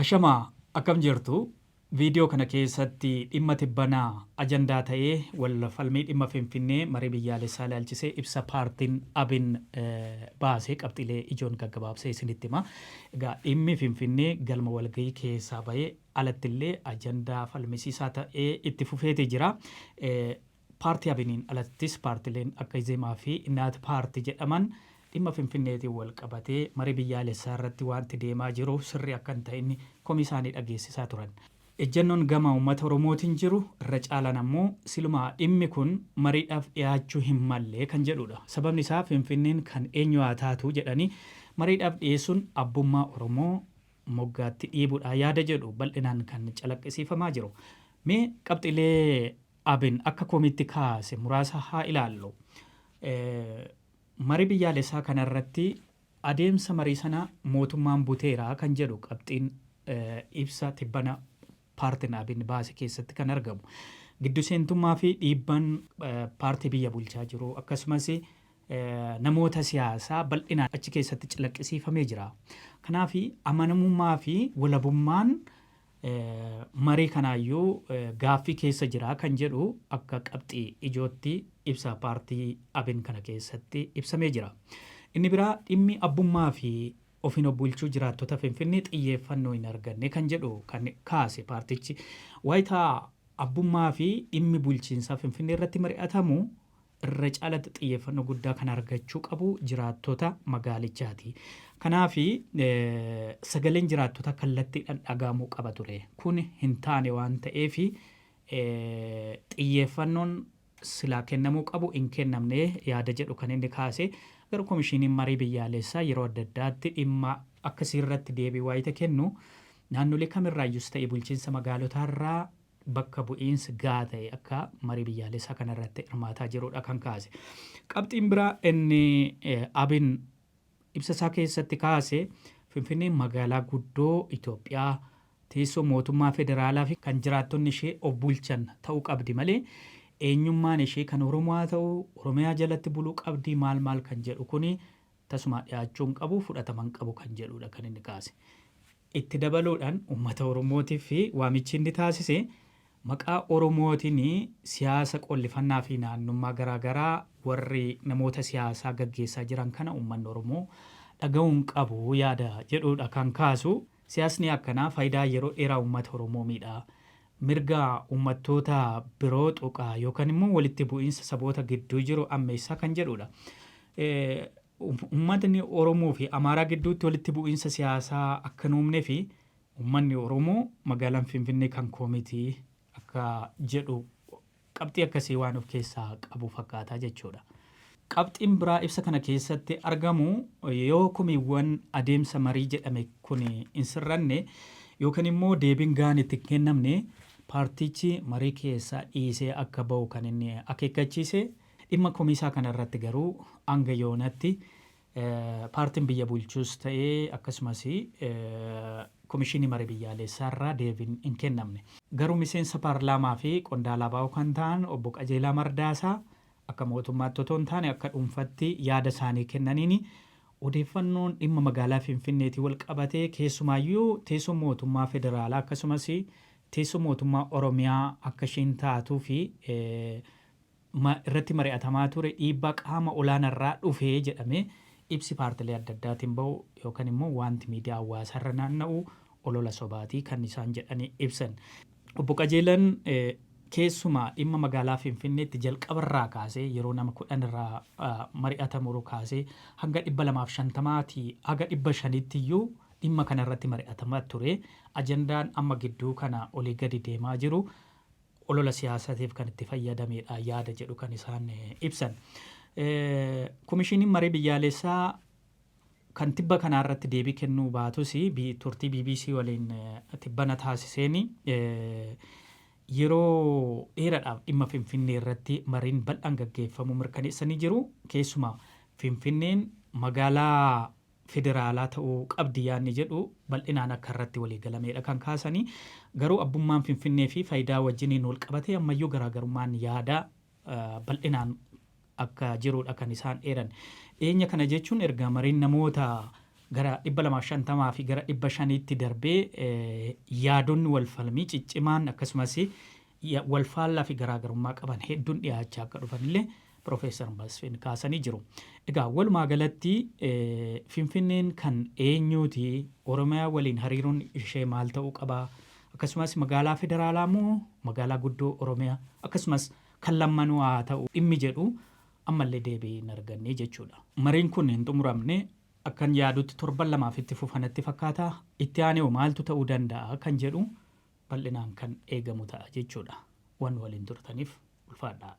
Ashamaa, akkam jirtu? Viidiyoo kana keessatti dhimma tibbanaa ajandaa ta'ee wal falmii dhimma Finfinnee marii biyyaalessaa ilaalchisee ibsa paartiin ABIN baase qabxiilee ijoon gaggabaabsee isinitti hima. Egaa dhimmi Finfinnee galma walgahii keessaa bahee alattillee ajandaa falmisiisaa ta'ee itti fufeeti jira. Paartii ABINiin alattis paartileen akka Izemaa fi Innaat Paarti jedhaman dhimma Finfinneetiin wal qabatee marii biyyaalessaa irratti waanti deemaa jiru sirrii akka hin ta'in komii isaanii dhageessisaa turan. Ejjannoon gama uummata Oromootiin jiru irra caalaan ammoo silumaa dhimmi kun mariidhaaf dhiyaachuu hin malle kan jedhudha. Sababni isaa Finfinneen kan eenyu haa taatu jedhanii mariidhaaf dhiyeessuun abbummaa Oromoo moggaatti dhiibudha yaada jedhu bal'inaan kan calaqqisiifamaa jiru. Mee qabxiilee ABIN akka komiitti kaase muraasa haa ilaallu. Marii biyyaalessaa kanarratti adeemsa marii sana mootummaan buteera kan jedhu qabxiin ibsa tibbana paartiin ABIN baase keessatti kan argamu. Giddu seentummaa fi dhiibbaan paartii biyya bulchaa jiru akkasumas namoota siyaasaa bal'inaan achi keessatti calaqqisiifamee jira. Kanaaf amanamummaa fi walabummaan marii kanaayyuu gaaffii keessa jira kan jedhu akka qabxii ijootti ibsa paartii ABIN kana keessatti ibsamee jira. Inni biraa dhimmi abbummaa fi ofiin of bulchuu jiraattota Finfinnee xiyyeeffannoo hin arganne kan jedhu kan kaase paartichi wayitaa abbummaa fi dhimmi bulchiinsaa Finfinnee irratti mari'atamu irra caalatti xiyyeeffannoo guddaa kan argachuu qabu jiraattota magaalichaati. Kanaaf sagaleen jiraattota kallattiidhaan dhaga'amuu qaba ture. Kun hin taane waan ta'eef xiyyeeffannoon silaa kennamuu qabu hin kennamne yaada jedhu kan inni kaase. Garuu komishiiniin marii biyyaalessaa yeroo adda addaatti dhimma akkasii irratti deebii waayita kennu naannolee kamirraayyus ta'e bulchiinsa magaalotaarraa bakka bu'iinsi gahaa ta'e akka marii biyyaalessaa kanarratti hirmaataa jirudha kan kaase. Qabxiin biraa inni ABIN ibsa isaa keessatti kaase Finfinneen magaalaa guddoo Itoophiyaa teessoo mootummaa federaalaa fi kan jiraattonni ishee of bulchan ta'uu qabdi malee eenyummaan ishee kan Oromoo haa ta'u Oromiyaa jalatti buluu qabdi maal maal kan jedhu kuni tasumaa dhiyaachuu hin qabu fudhatama hin qabu kan jedhudha kan inni kaase. Itti dabaluudhaan uummata Oromootiif waamichi inni taasise maqaa Oromootiin siyaasa qollifannaa fi naannummaa garaa garaa warri namoota siyaasaa gaggeessaa jiran kana uummanni Oromoo dhaga'uu hin qabu yaada jedhudha kan kaasu. Siyaasni akkanaa faayidaa yeroo dheeraa uummata Oromoo miidha. Mirga uummattoota biroo tuqa yookaan immoo walitti bu'iinsa saboota gidduu jiru ammeessaa kan jedhudha. Uummatni Oromoo fi Amaaraa gidduutti walitti bu'iinsa siyaasaa akka hin uumnee fi uummanni Oromoo magaalaan Finfinnee kan koo miti akka jedhu qabxii akkasii waan of keessaa qabu fakkaataa jechuudha. Qabxiin biraa ibsa kana keessatti argamu yoo komiiwwan adeemsa marii jedhame kun hin sirranne yookaan immoo deebiin gahaan itti hin kennamne paartichi marii keessaa dhiisee akka ba'u kan inni akeekkachiise. Dhimma komiisaa kana irratti garuu hanga yoonatti paartiin biyya bulchus ta'ee akkasumas komishinii marii biyyaalessaa irraa deebiin hin kennamne. Garuu miseensa paarlaamaa fi qondaala ABO kan ta'an obbo Qajeelaa Mardaasaa akka mootummaatti otoo hin taane akka dhuunfatti yaada isaanii kennaniin odeeffannoon dhimma magaalaa Finfinneetiin wal qabatee keessumaayyuu teessoo mootummaa federaalaa akkasumas teessoo mootummaa Oromiyaa akka isheen taatuu fi irratti mari'atamaa ture dhiibbaa qaama olaanarraa dhufee jedhamee ibsi paartilee adda addaatiin ba'u yookaan immoo wanti miidiyaa hawaasaarra naanna'u olola sobaatii kan isaan jedhanii ibsan. Obbo Qajeelan keessumaa dhimma magaalaa Finfinneetti jalqabarraa kaasee yeroo nama 10 irraa mari'atamu kaasee hanga 250 haga 500tti iyyuu dhimma kanarratti mari'atamaa ture. Ajandaan amma gidduu kana olii gadi deemaa jiru olola siyaasaatiif kan itti fayyadamedha yaada jedhu kan isaan ibsan. Komishiiniin marii biyyaalessaa kan tibba kanaa irratti deebii kennuu baatus turtii BBC waliin tibbana taasiseen yeroo dheeraadhaaf dhimma Finfinnee irratti mariin bal'aan gaggeeffamuu mirkaneessanii jiru. Keessumaa Finfinneen magaalaa federaalaa ta'uu qabdi yaadni jedhu bal'inaan akka irratti walii galameedha kan kaasanii. Garuu abbummaan Finfinnee fi faayidaa wajjiniin wal qabatee ammayyuu garaagarummaan yaadaa bal'inaan akka jirudha kan isaan eeran. Dhiyeenya kana jechuun erga mariin namoota Gara 250 fi gara 500tti darbee yaadonni wal falmii ciccimaan akkasumas wal faallaa fi garaagarummaa qaban hedduun dhiyaachaa akka dhufanillee Piroofeesar Masfin kaasanii jiru. Egaa walumaa galatti Finfinneen kan eenyuuti? Oromiyaa waliin hariiroon ishee maal ta'uu qabaa? Akkasumas magaalaa federaalaa moo magaalaa guddoo Oromiyaa, akkasumas kan lammanuu haa ta'u dhimmi jedhu ammallee deebii hin arganne jechuudha. Mariin kun hin xumuramne. Akkan yaadutti torban lamaaf itti fufanatti fakkaata. Itti aanee maaltu ta'uu danda'a kan jedhu bal'inaan kan eegamu ta'a jechuudha. Waan waliin turtaniif ulfaadhaa.